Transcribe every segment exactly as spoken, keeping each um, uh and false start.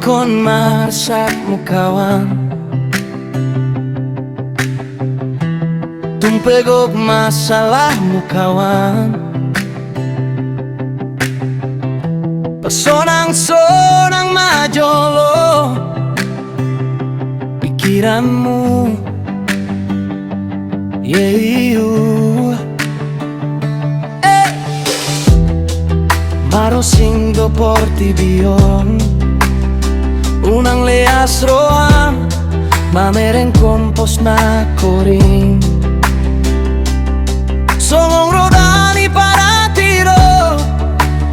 Ingkon marsakmu kawan, tung pe gok masalahmu kawan. Pasonang-sonang ma jolo pikiranmu. Ye, iu. Eh. Marosing do portibi on, unang leas roham mamereng kompos na koring. Songon roda ni parati do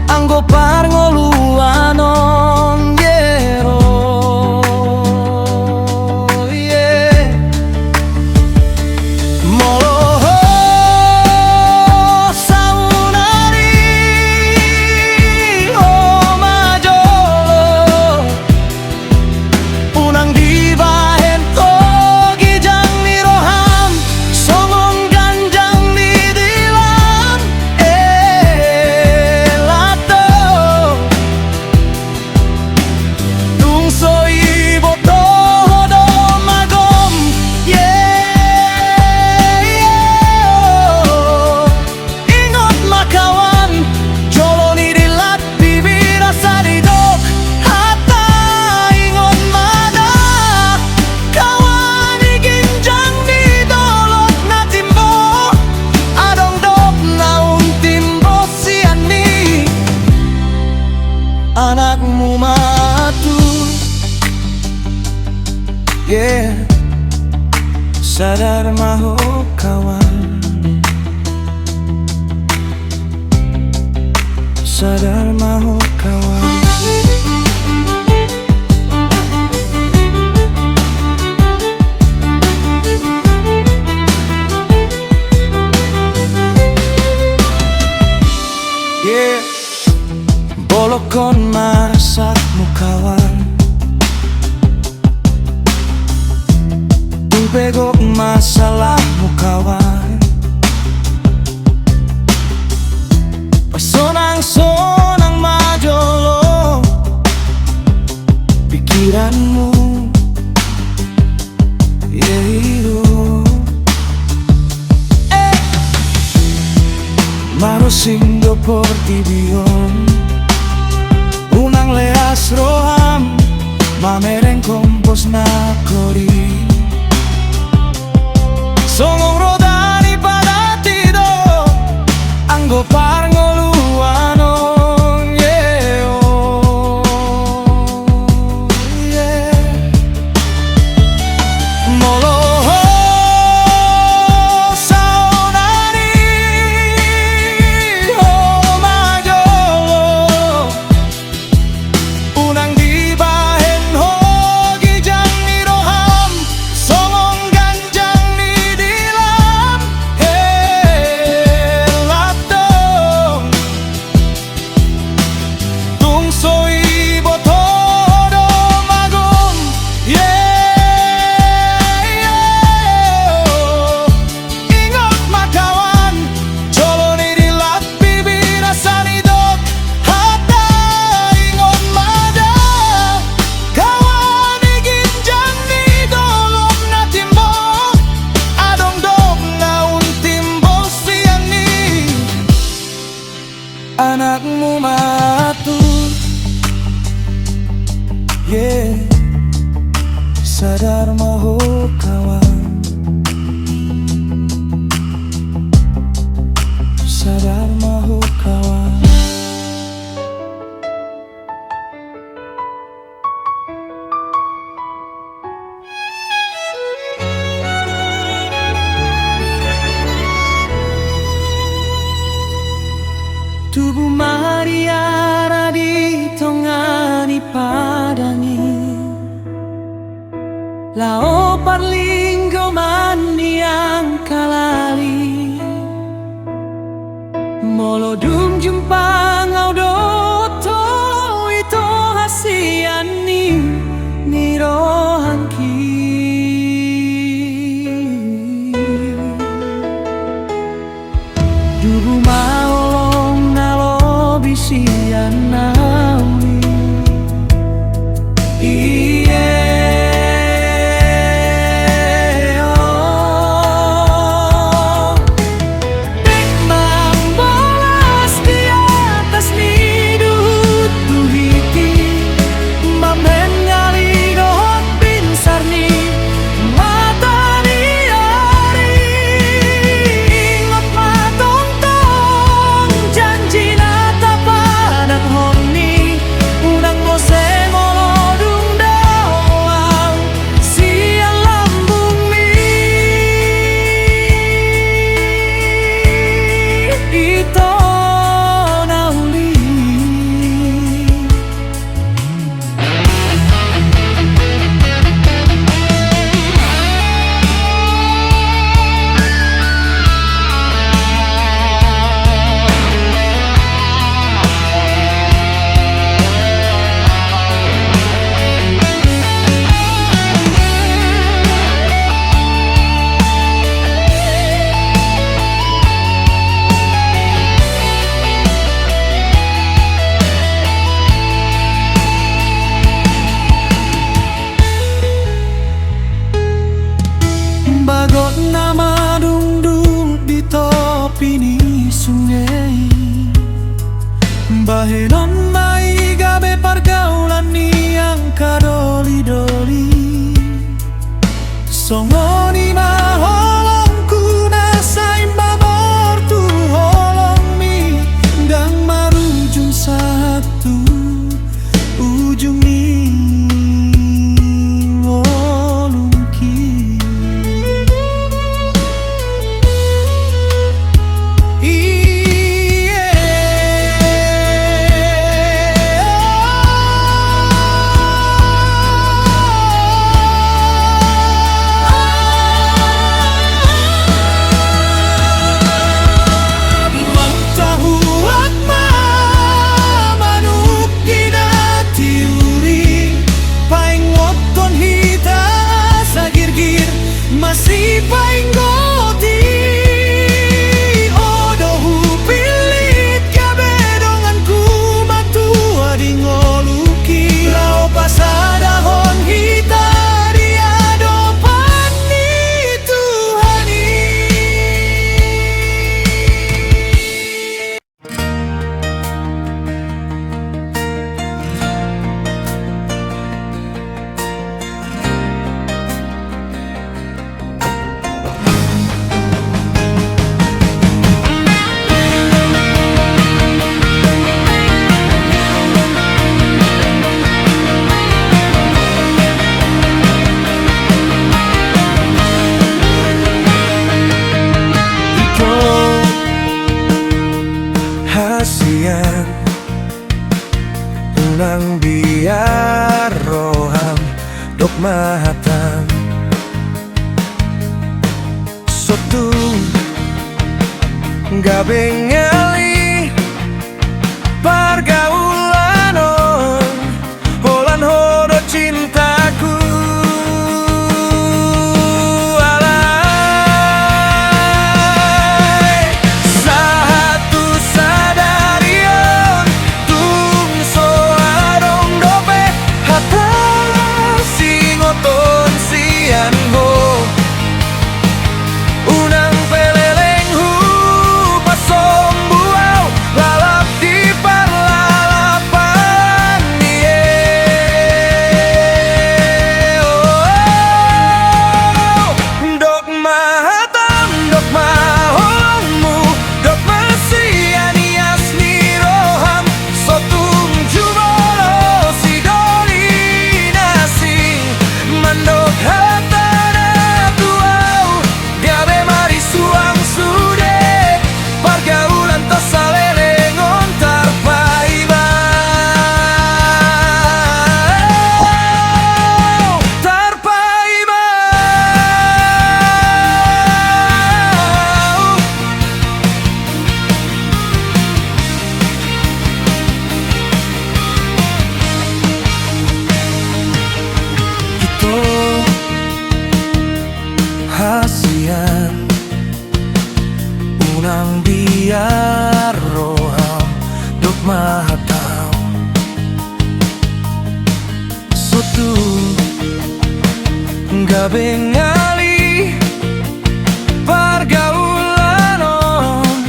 anggo parngoluan on, ye ro. Ye. Molo ho saonari ho ma jolo, unang dibahen ho ginjang ni roham songon ganjang ni dilam. Eh, lato. Tung so iboto ho do magom, ye, ye, oh. Ingot ma kawan, jolo ni dilat bibir asa didok hata, ingot ma da kawan, i ginjang ni dolok na timbo, adong dok na untimbo sian i. Anakmu ma tutu. Ye. Sadar ma ho kawan. Sadar ma ho kawan. Ye. Bolongkon ma rasakmu kawan, tung pe gok masalahmu kawan. Pasonang-sonang ma jolo pikiranmu. Ye, ido. Eh. Marosing do portibi on, unang leas roham mamereng kompos na koring. Songon roda ni parati do anggo parngoluan on, ye, oh. Molo ho saonari ho ma jolo, unang dibahen ho ginjang ni roham songon ganjang ni dilam, hela tong. Tung so iboto do magom, ye, ye, oh. Ingot ma kawan, jolo ni dilat bibir asa didok hata, ingot ma da kawan, i ginjang ni dolok na timbo, adong dok na untimbo sian i. Anakmu ma tutu, ye. Sadar ma ho kawan. Sadar ma ho kawan. Tubu mariara di tonga ni padang i, laho parlinggoman ni angka lali. Molo dung jumpang au dohot ho, ito hasian ni rohangki. Tubu ma holong na lobi sian au i. Ie, o. Pek mambolas di atas ni duhut tu hiti, mambahen ngali dohot pinsar ni mata ni ari. Ingot ma tongtong janji na tapadanghon i, unang muse molo dung dao au sian lambungmi, ito na uli. Bagot na madungdung di topi ni sunge i, bahenon ma i gabe pargaulan ni angka dolidoli. Songon i ma holongku na sai mamor tu holongmi, ndang marujung sahat tu ujung ni ngolungki. Ie. Mangkahuak ma manuk i na tiuri, paingothon hita asa girgir masipaingot i. O do hupillit gabe donganku matua di ngolungki, laho pasadahon hita di adopan ni Tuhan i. Ito hasian, unang biar roham dohot matam so tung gabe ngali pargaulan on. Holan ho do cintaku, alai sahat tu sadari on tung so adong dope hata singothon sian ho. Unang pe leleng hupasombu Tu gabe ngali pargaulan on,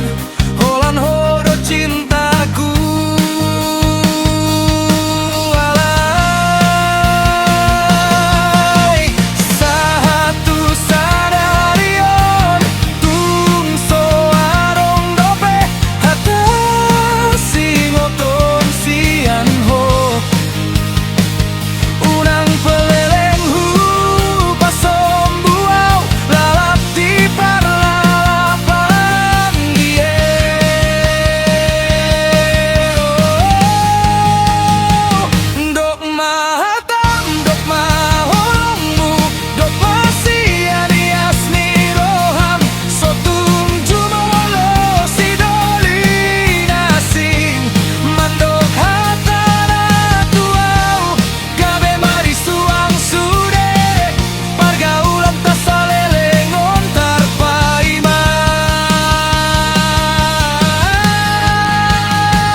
holan ho do cintaku. Alai sahat tu sadari on, tung so adong dope hata singoton sian ho. Unang peleleng hupasombu au lalap di parlalapan die. Dok ma hatam, dok ma holongmu, dok ma sian ias ni roham. So tung jumolo sidoli na asing mandok hata na tu au, gabe marisuang sude pargaulanta salelengon. Tarpaima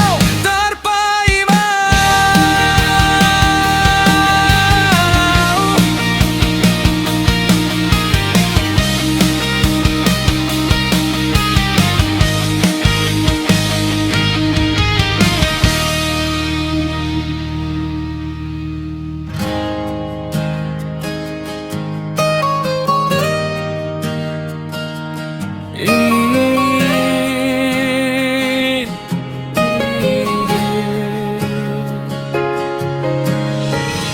au, tarpaima au.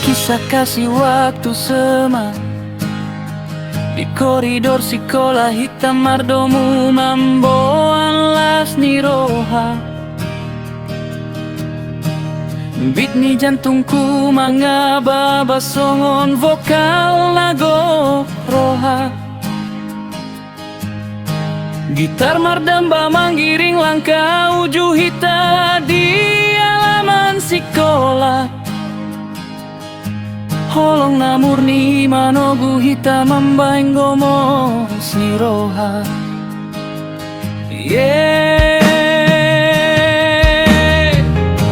Kisah kasih waktu SMA. Di koridor sikola hita mardomu mamboan las ni roha. Bit ni jantungku mangababa songon vokal na gok roha. Gitar mardamba manggiring langkah uju hita di alaman sikola. Holong na murni manogu hita mambahen gomos ni roha. Ye.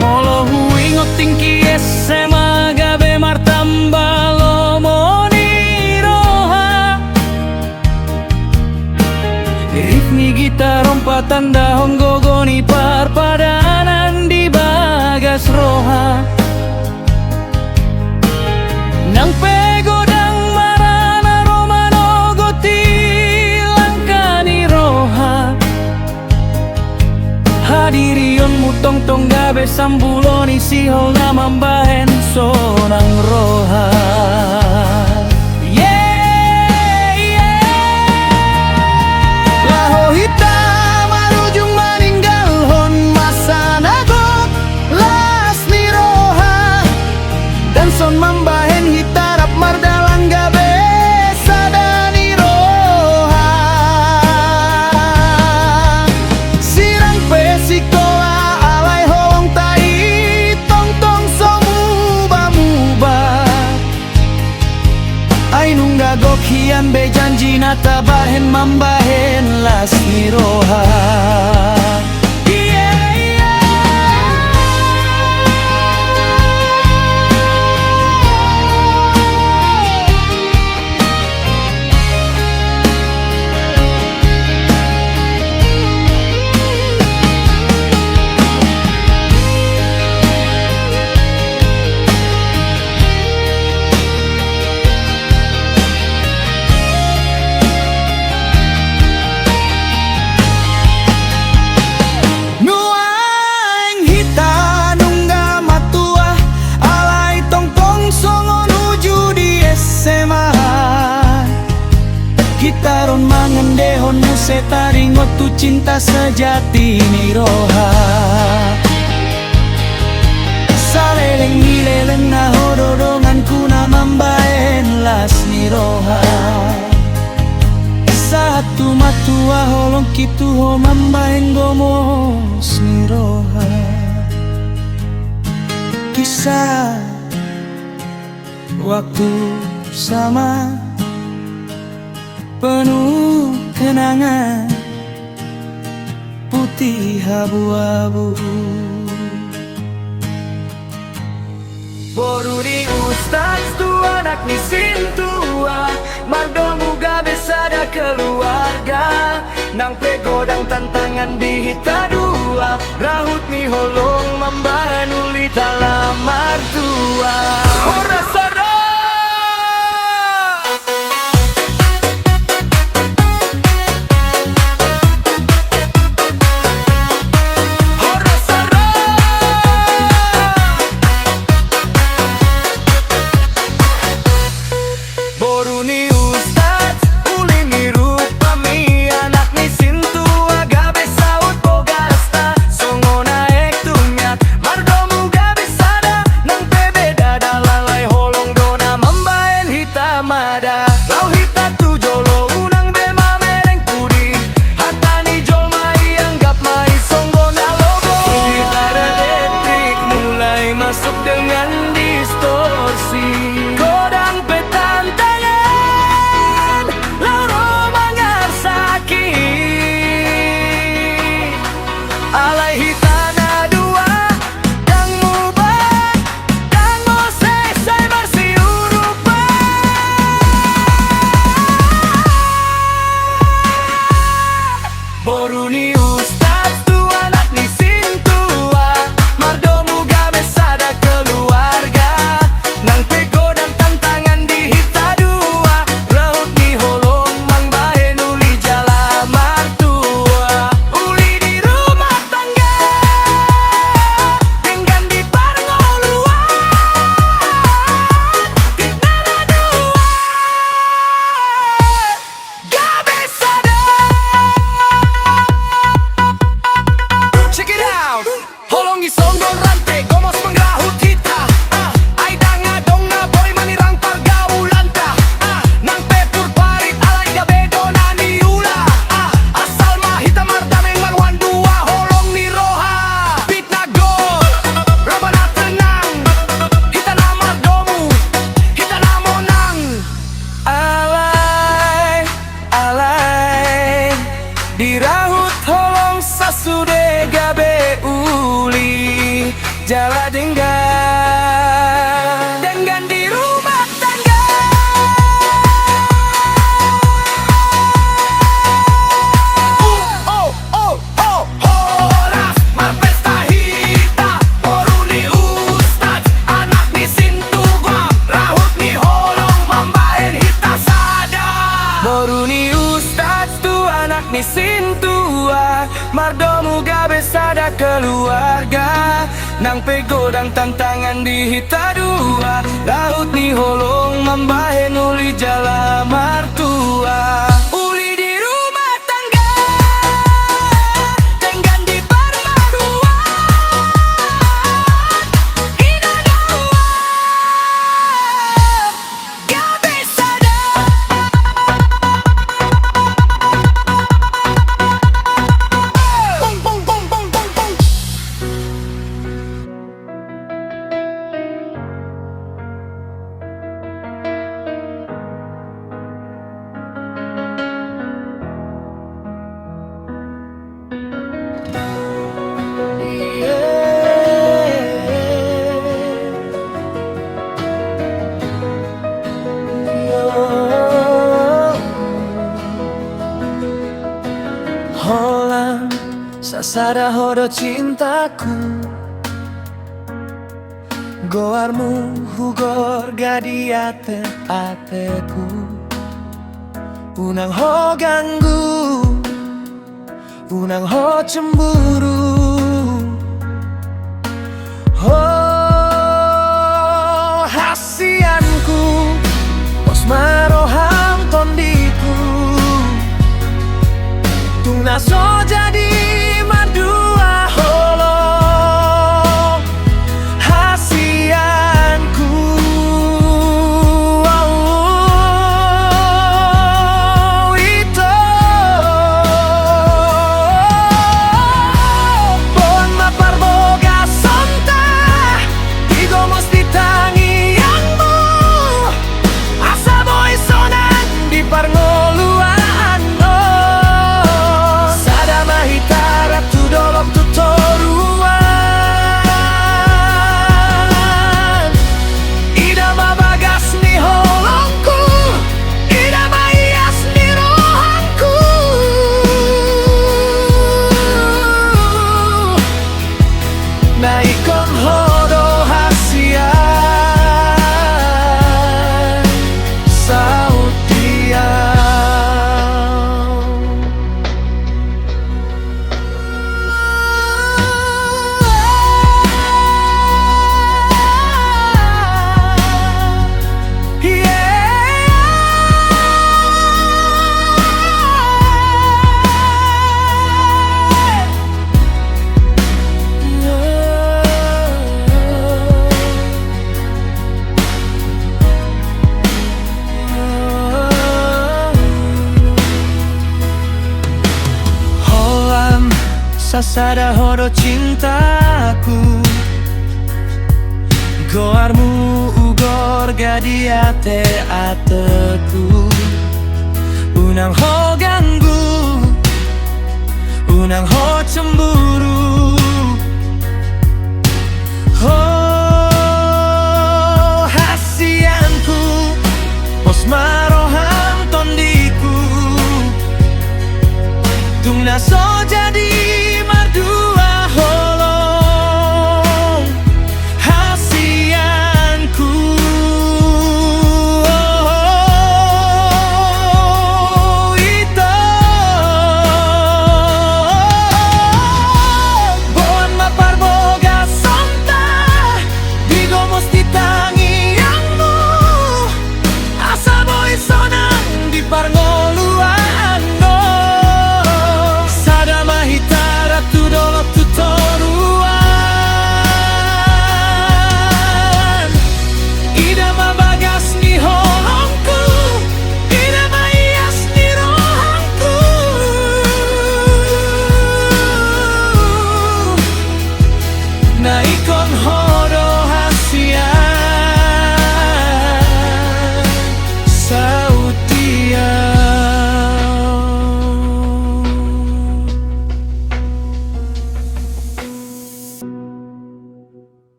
Molo huingot tingki SMA gabe martamba lomo ni roha. Riff ni gitar on patandahon gogo ni parpadanan di bagas roha. Nang pe godang marana ro manogoti langkah ni roha. Hadirionmu tongtong gabe sambulon ni sihol na mambahen sonang roha. Ye, ye. Laho hita marujung maninggalhon masa na gok las ni roha. Dan son mambahen hita rap mardalan gabe sada ni roha. Sirang pe sikola alai holongta i tongtong so muba-muba. Ai nunga gok hian be janji na tabahen mambahen las ni roha. Ie, ie. Nuaeng hita nunga matua, alai tongtong songon uju di SMA. Gitar on mangendehon muse taringot tu cinta sejati ni roha. Saleleng ni lelengna ho do donganku na mambahen las ni roha. Sahat tu matua holongki tu ho mambahen gomos ni roha. Kisah waktu SMA penuh kenangan putih abu-abu. Boru ni Ustad Ni sintua, mardomu gabe sada keluarga. Nang pe godang tantangan di hita dua, rahut ni holong mambahen uli jala martua. Horas sada. Horas sada. Boru ni Ustad, uli ni rupami, anak ni sintua, gabe saut bogasta, songon aek tu miak, mardomu gabe sada, nang pe beda dalan alai holong do na mambahen hita mada. Laho hita tu jolo, unang be mamereng pudi, hata ni jolma ianggap ma i songon na logo. Di tara elektrik mulai masuk dengan distorsi. Godang pe tantangan, laho ro mangarsaki. Alai hita na dua, ndang muba, ndang mose sai marsiurupan. Boru ni Ustad tu anak ni sintua, mardomu gabe sada keluarga. Nang pe godang tantangan di hita dua, rahut ni holong mambahen uli jala martua. Uli di rumah tangga, denggan di parngoluan, hita na dua gabe sada. Check it out. Holong i songon rante, gomos mangrahut hita. Ah, ai ndang adong na boi manirang pargaulanta. Ah, nang pe purparit alai gabe do na niula. Ah, asal ma hita mardame marhuandua, holong ni roha. Pit na gol, raba na tenang. Hita na mardomu, hita na monang. Alai, alai, dirahut holong sasude gabe uli jala denggan. Denggan di rumah tangga. Oh, oh, oh. Horas marpesta hita, boru ni Ustad, anak ni sintua, rahut ni holong mambahen hita sada. Boru ni Ustad tu anak ni sintua, mardomu gabe sada keluarga. Nang pe godang tantangan di hita dua, rahut ni holong mambahen uli jala martua. Uli di rumah tangga, denggan di parmaduan, hita na dua gabe sada. Holan sasada ho do cintaku. Goarmu hugorga di ate-ateku. Unang ho ganggu, unang ho cemburu. Ho hasianku, pos ma roham tondiku. Tung na so jadi madua holong hasianku. Ito, boan ma parbogasonta, digomos di tangiangmu. Asa boi sonang di parngoluan on. Sada ma hita Sada ho do cintaku, goarmu ugorga di ateateku. Unang ho ganggu, unang ho cemburu. Ho